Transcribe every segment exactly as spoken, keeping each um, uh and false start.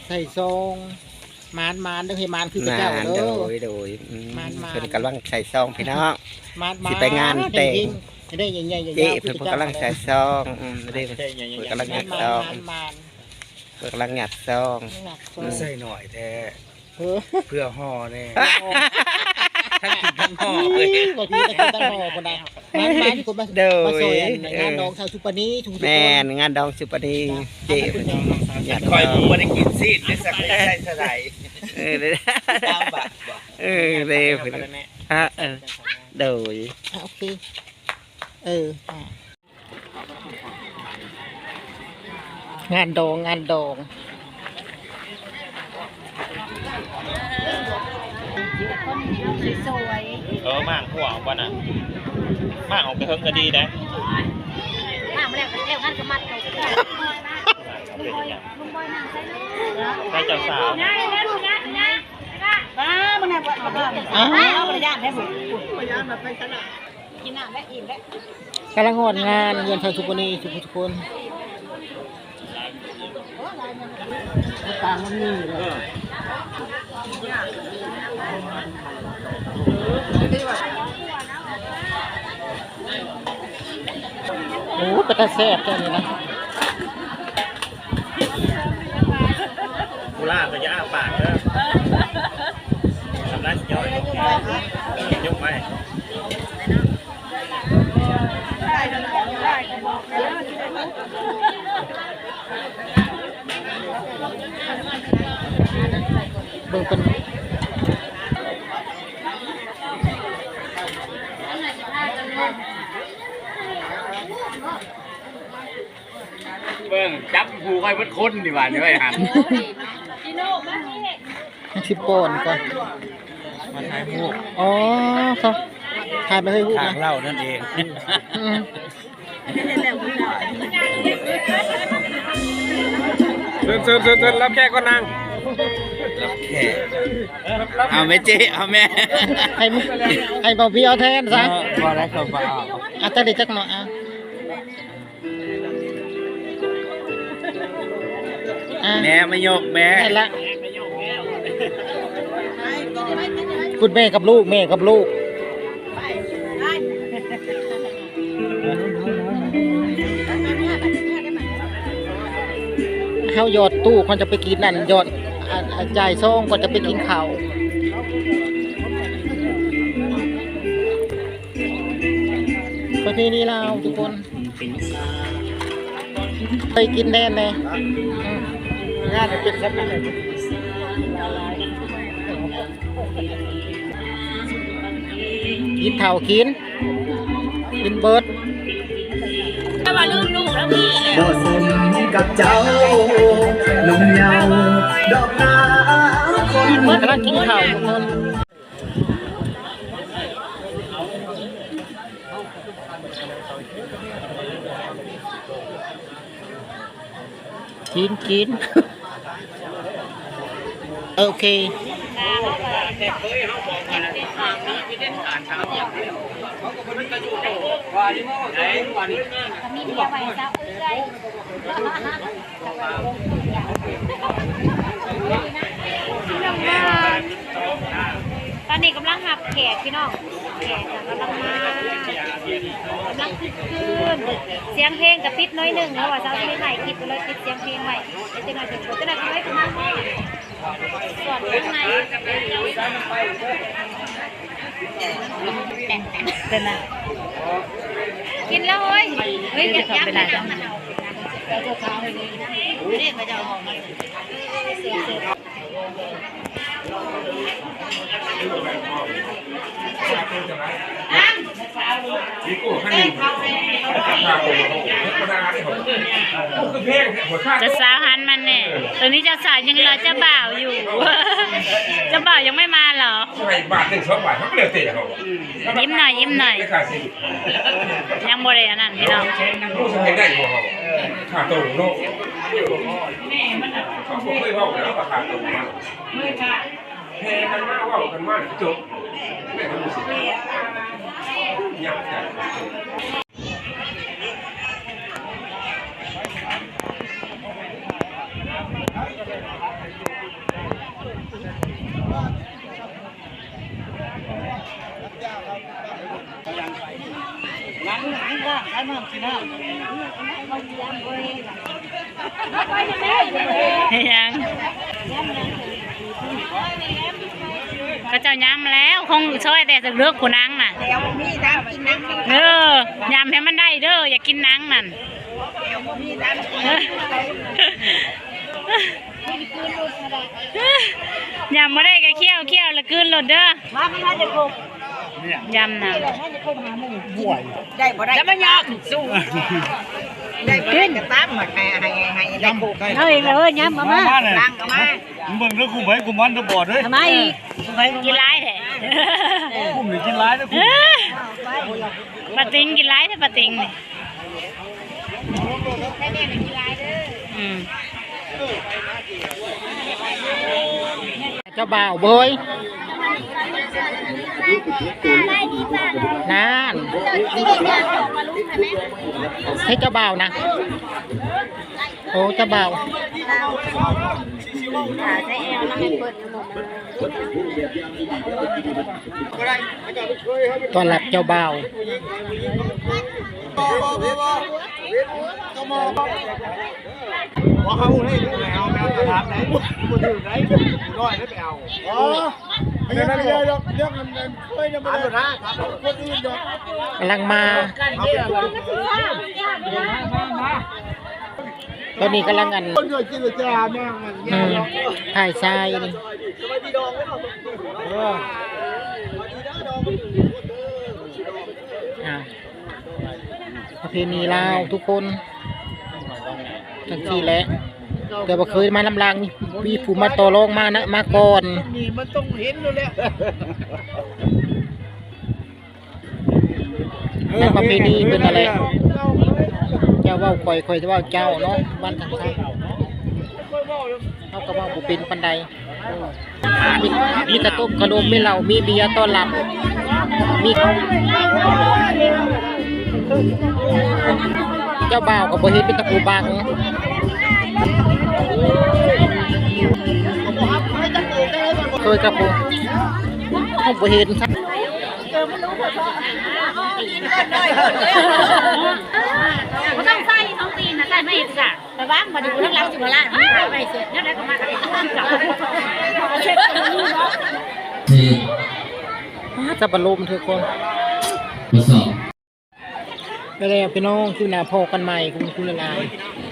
ใส่ซองหมานหมานเด้อ ให้หมานคือพระเจ้าเด้อ โดย โดย อืม หมานหมาน เพิ่นกำลังใส่ซองพี่น้อง หมานหมาน สิไปงานแต่ง เฮงๆ ได้ใหญ่ๆ เจ๊ ยาวๆ เพิ่นกำลังใส่ซอง อืม เด้ เพิ่นกำลังงัดซอง หมานหมาน เพิ่นกำลังงัดซอง งัดซอง อืม ใส่หน่อยแท้ เออ เพื่อห่อแน่ ทั้งกินทั้งห่อเลย บางทีก็กินทั้งห่อคนใด มา มา มีคนมา โดย มาช่วยอัน เออ งานดองสาวสุปนี ทุกๆ คน แม่น งานดองสุปนี จ้ะ เจ๊ คอยบ่ได้กินซีด ได้สัก ได้ใส่สะใด เออ ได้ ตามบาทบ่ เออ ได้ อ่ะ เออ โดย อ่ะ โอเค เออ อ่ะ งานดอง งานดอง สวยๆ เออ มางหัวออกก่อนนะ มางออกไปเฮิงก็ดีได้ มางมาแล้ว แล้วงานก็มัดเอา เป็นอย่าง ลุงบอยนั่งใส่เลย ใส่เจ้าสาว ได้แล้ว ได้แล้ว ได้แล้ว อ้าว อ้าว บ่ได้ย่านได้บ่ กินน้ำแล้วอิ่มแล้ว กำลังฮอดงานเฮือนไทยทุกวันนี้ทุกผู้ทุกคน ตางมันมีเลย โอ้ เป็นตาแซ่บแท้นี่นะ โคราชก็อย่าอ้าปากเด้อ ทำร้ายสุดยอด ยกไว้ เบิ่งเป็น เบิ่ง จับผูกไว้เบิดคนนี่หว่า นี่ไว้หั่น พี่โน่มานี่ สิบปอนด์ก่อน มาถ่ายรูป อ๋อ ครับ ถ่ายไปให้ฮู้นะ ทางเล่านั่นเอง อืม เชิญ เชิญ เชิญ เชิญ รับแขกก่อนนาง รับแขก เอาแม่เจ๊ เอาแม่ ให้ ให้บ่าวพี่เอาแทนซะ เออ บ่ได้ครับ บ่เอา อ่ะ จักนิดจักหน่อย อ่ะ อ่ะ แม่มายกแม่ ได้ละ คุณแม่กับลูก แม่กับลูก เฮาหยอดตู้ก่อนจะไปกินนั่น หยอด อ่ะ อ่ะ จ่ายซองก่อนจะไปกินข้าว ประเพณีลาวทุกคน ไปกินแทนเลย งานเป็นแบบนั้นเลย กินเท่ากิน กินเบิด แต่ว่าลืมลูกแล้วมีเลย บ่สมกับเจ้า หนุ่มเยาว์ดอกนาคน กำลังกินข้าวทุกคน กิน กิน โอเค มีเมียใหม่ซะเอื้อย ตอนนี้กำลังรับแขกพี่น้อง แขกกำลังมา กำลังคึกคืน เสียงเพลงกะปิดน้อยหนึ่ง เพราะว่าเช้านี้ถ่ายคลิปก็เลยปิดเสียงเพลงไว้ เดี๋ยวจะหน่อยถึง เดี๋ยวจะหน่อยถึงไว้ประมาณนี้ ส่วนข้างใน เดี๋ยวนะ กินแล้วเฮ้ย เฮ้ย เดี๋ยวย้ำไปนะ เดี๋ยวจะเอาออกมา จะสาวหันมันเนี่ย ตอนนี้เจ้าสาวยังรอเจ้าบ่าวอยู่ เจ้าบ่าวยังไม่มาเหรอ ใช่ บาทหนึ่งสองบาทเขาก็เลยเตะเขา ยิ้มหน่อย ยิ้มหน่อย ยังบ่ได้อันนั้นพี่น้อง รู้สึกยังไงอยู่เขา ขาดตัวเนาะ เขาบ่เคยเว้าแล้วว่าขาดตัวมัน แห่กันมาเว้ากันมาจบ แม่ก็รู้สึกอยากจะ เ ยัง เขาเจ้าย้ำแล้ว คงซอยแต่เลิกผู้นางน่ะ แล้วมีน้ำกินน้ำ เออ ย้ำให้มันได้เด้อ อย่ากินนางนั่น แล้วมีน้ำกิน เออ ย้ำบ่ได้ก็เคี่ยว เคี่ยวแล้วกลืนโลดเด้อ ว่ามันน่าจะครบ เนี่ย ย้ำนะ น่าจะครบหาหมู่ ห่วย ได้บ่ได้ แล้วมันยากสู้ ได้บ่ได้ก็ตามมาให้ ให้ ให้ได้ครบ เอาอีกแล้วเอ้ย ย้ำเอามา มาเลย ล้างเอามา มึงเบิ่งเด้อ กูไปกูมันเด้อ บอดเด้อ เอามาอีก กินหลายแท้ กูนี่กินหลายเด้อ กู ป้าติงกินหลายแท้ ป้าติงนี่ อืม เจ้าบ่าวเบย นั่น ให้เจ้าบ่าวนะ โอ้ เจ้าบ่าว ต้อนรับเจ้าบ่าว บ่เอาให้ลูกแมว แมวตลาดไหน บ่ถือไหน น้อยแล้วไปเอา อ๋อ ไม่ได้ ไม่ได้หรอก เรื่องเงินเงินช่วยเนี่ย ถามอยู่นะ ถามคนอื่นเนาะ กำลังมา เอาไปปลูก ตอนนี้กำลังอัน คนเดียวกินเลยจ้า แม่งมัน อืม ถ่ายทรายนี่ เออ อ่า ประเพณีลาวทุกคน จังซี่แหละ แต่บ่เคยมานำลาง มี มีผู้มาต่อรองมานะ มาก่อน นี่มันต้องเห็นแล้วแหละ ในประเพณีเพิ่นนั่นแหละ เจ้าเว้าข้อย ข้อยเว้าเจ้าเนาะ บ้านทางไทย เฮาก็เว้าบ่เป็นปานใด มี มีข้าวต้มขนม มีเหล้า มีเบียร์ต้อนรับ มี เจ้าบ่าวก็บ่เห็นเป็นตะปูบัง เคยกับผม ผมบ่เห็นครับ บ่ต้องใส่สองตีนนะ ใส่ไม่เห็นจ้ะ ระวัง มาดูข้างหลังสิมาล่ะ มันหายไปเสร็จ แล้วได้ก็มา ที่ จะประโลมทุกคน ทดสอบ ไปแล้วพี่น้อง คลิปหน้าพ้อกันใหม่ ขอบคุณหลาย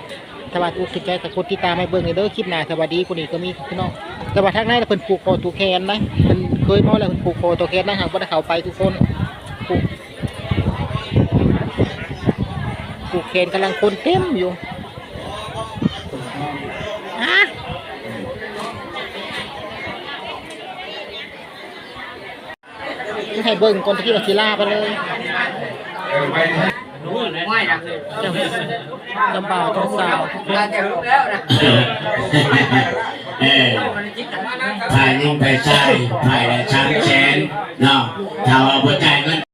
ๆ ถ้าว่าถูกใจก็กดติดตามให้เบิ่งเด้อ คลิปหน้า สวัสดี คนนี้ก็มีพี่น้อง แต่ว่าทางในน่ะเพิ่นผูกคอต่อแขนนะ เพิ่นเคยมาแล้ว เพิ่นผูกคอต่อแขนนะ หากบ่ได้เข้าไปทุกคน ผูก ผูกแขนกำลังคนเต็มอยู่ อ่ะ ให้เบิ่งก่อนที่ว่าสิลาไปเลย เจ้า เจ้าบ่าวเจ้าสาว เออ ฝ่ายหญิงฝ่ายชาย ฝ่ายละสามแสน เนาะ ถ้าว่าบ่จ่าย